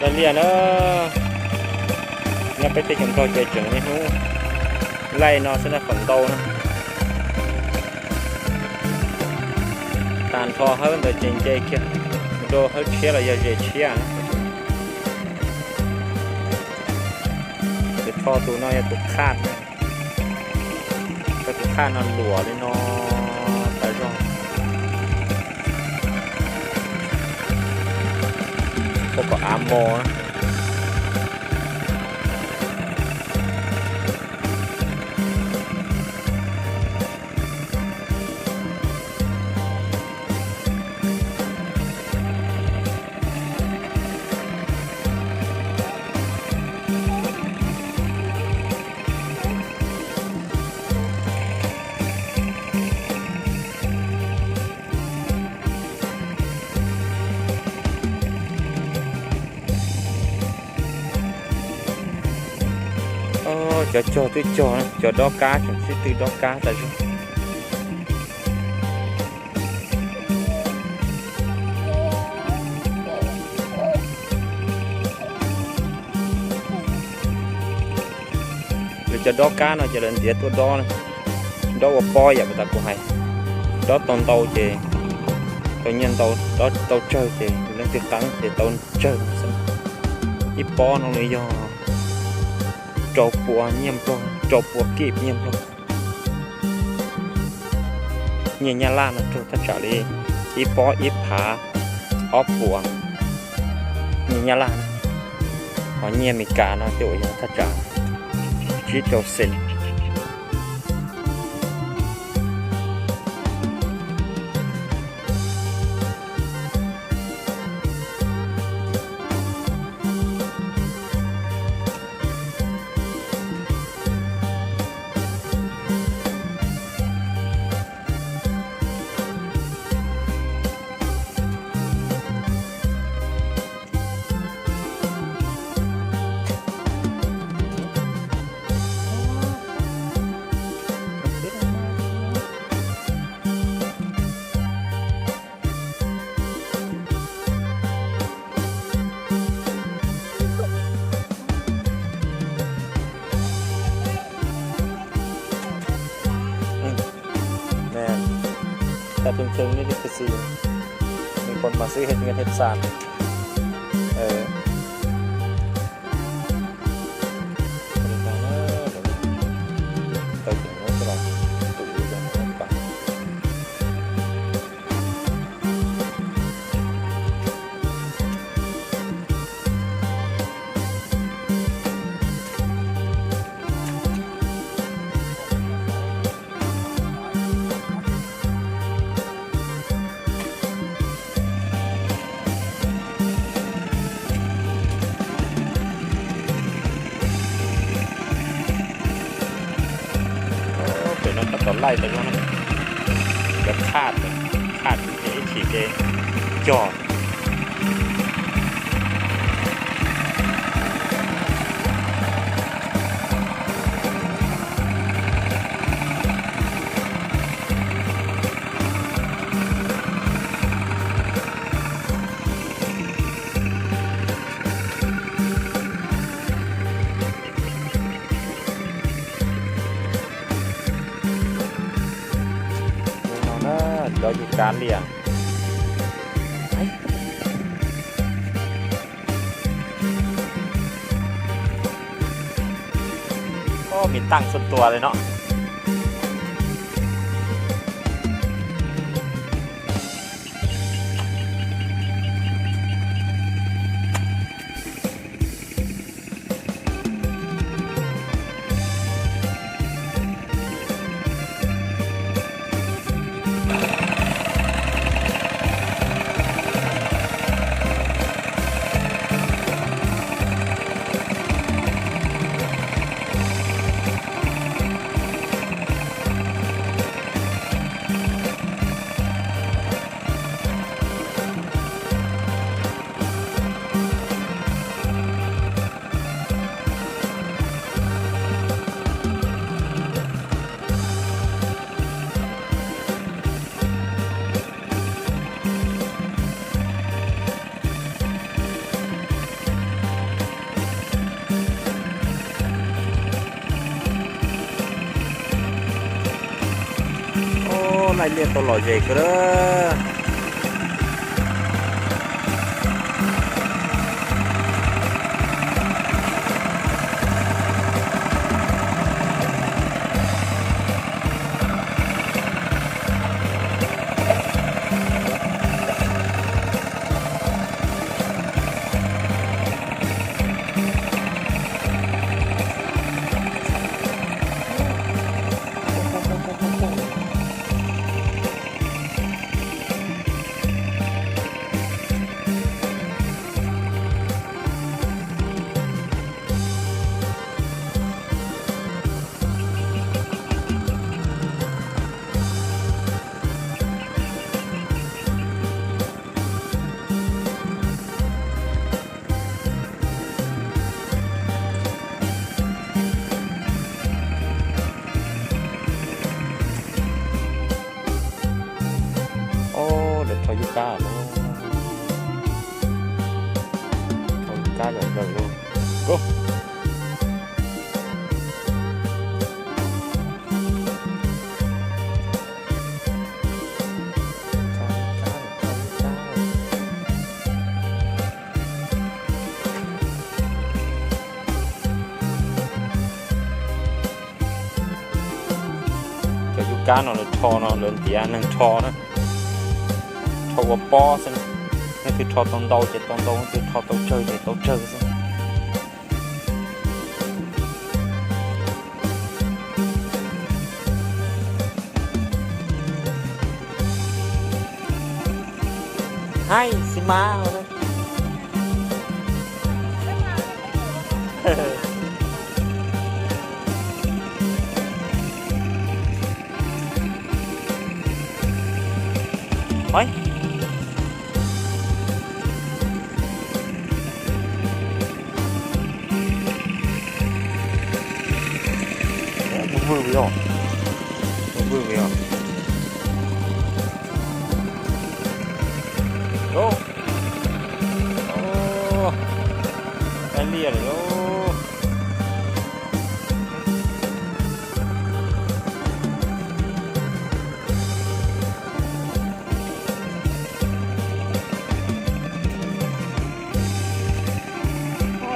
Laj liaj na, nyob peb teb chaws Nplog ces tseem niaj hnub laij no xwb na, feem ntau na. Tag nrho hawb ntawd ces nce kiag mus rau hawb tshiab los yog zes tshiab na. Ces tho tus no yog tus qhaj, cov tus qhaj no luam li no tas zog, ua kom av mos na. Cov cog twb cog, cov dob kab tseem sib tw dob kab tas zog. Lawv cov dob kab no ces lawv ntiav tuaj dob, dob ua pob yam tas kuv hais. Dob tau ntau ces tau nyiaj ntau, dob tau tsawg ces leej twg qeeb ces tau tsawg xwb. Ib pob no nws yog rau pua nyiaj Nplog, rau pua kib nyiaj Nplog. Nyiaj Nyab Laj no raug thaj tsam li ib pob ib phav ob puas nyiaj Nyab Laj, ho nyiaj Amelikas no tej uas yog thaj tsam tsib rau xees. Cov tug ntxeeg li tus xis, nws pom mas xwb thiaj thiaj xam. Pem no tab tom laij tas zog na, cov khaj, khaj ces ib chim ces cog. Li no na, cov yus kav liam. Ob, me taaj xuj tua li no. Laij liaj tau lom zem kawg lawm. Lawv rho yub kab, rho yub kab zom zaws li. Cov yub kab no lawv rho no lawv ntiav neeg rho na, rho ua pob xwb na. Leej twg rho tau ntau ces tau ntau, leej twg rho tau tsawg ces tau tsawg xwb. Haib xi mas. Vwj vwj os, vwj vwj os. Kaij liaj lawm lauj.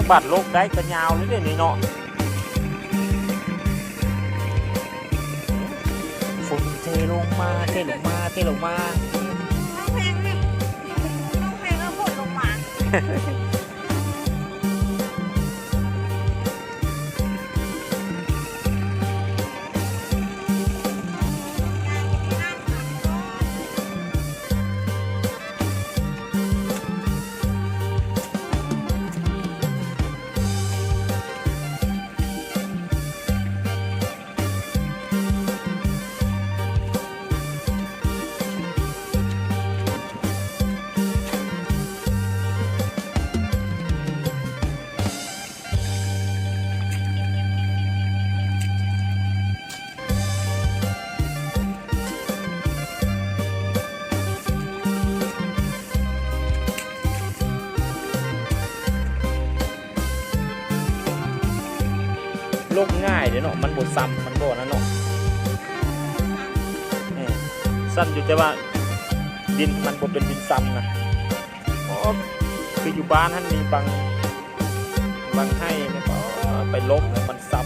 Bản lốp đấy có nhau lắm đấy này nọ. Phun tê lông ma, tê lông ma, tê lông ma. Lốp ngai deh no, mas npau xam mas npau na no. Xăm yus ces mas, din mas npau pes din xam na. Kwv yus npab hab ni npab, npab haij, pais lốp mas xam.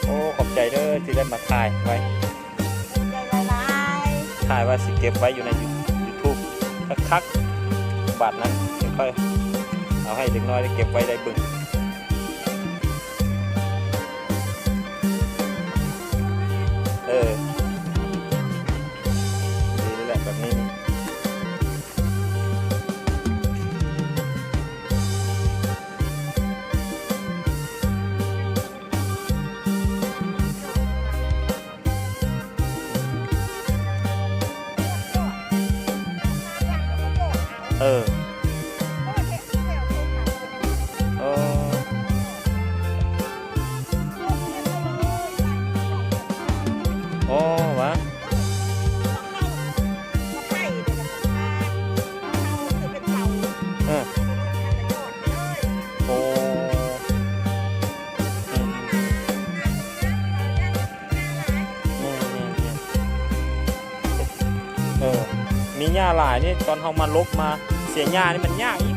Ov, qhov cai dawb tsis dawb mas thaij, thaij vas sis kev vais yus na, YouTube khab khab, npam na, ces koj au hais li no kev vais dai pwg. Li lawm pab ni. Nyaj lais ne, cov hau mas lov mas xiam nyaj ne mas nyaj ib